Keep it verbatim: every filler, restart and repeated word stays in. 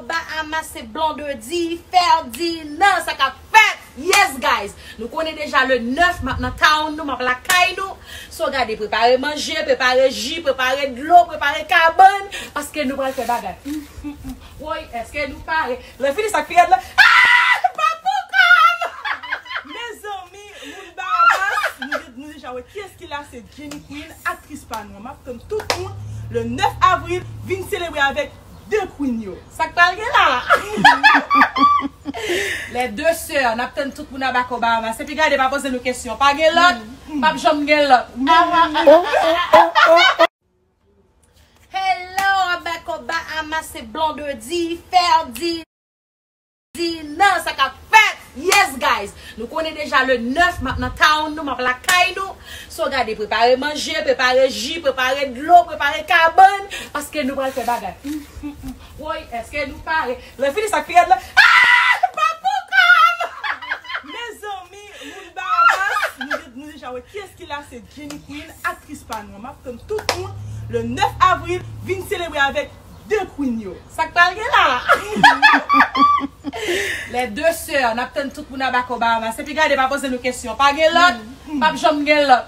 Bahamas, se Blondedy, Ferdinand, sa k ap fèt? Yes, guys! Nou konnen deja le nèf, m ap nan town nou, m ap lakay nou. So, gade, prepare manje, prepare ji, prepare dlo, prepare kabann, paske nou pral fè bagay. Mm, mm, mm. Woy, èske nou pare? Lè fini sa k pi rèd la. Ah! Pa pou kòm! Mezanmi, moun Bahamas, nou, nou deja wè kiyès ki la, se Jenny Queen, aktris pa nou an. M ap tann tout moun le nèf avril, vin selebre avèk de Queen yo. Sa k pral gen la? Les deux sœurs, n ap tann tout moun Abaco Bahamas. Epi gade, pa poze nou kesyon. Pa gen lòt, p ap janm gen lòt. Hello, Abaco Bahamas, se Blondedy, Ferdinand, sa k ap fèt? Yes, guys! Nou konnen deja le nèf, m ap nan town nou, m ap lakay nou. So, gade, prepare manje, prepare ji, prepare dlo, prepare kabann, paske nou pral fè bagay. Mm, mm, mm. Woy, èske nou pare? Lè fini sa k pi rèd la. Ah! Pa pou kòm! Mezanmi, moun Bahamas, nou, nou deja wè kiyès ki la, se Jenny Queen, aktris pa nou an. M ap tann tout moun le nèf avril, vin selebre avèk de Queen yo. Sa k pral gen la? Les deux sœurs, n ap tann tout moun Abaco Bahamas. Epi gade, pa poze nou kesyon. Pa gen lòt, p ap janm gen lòt.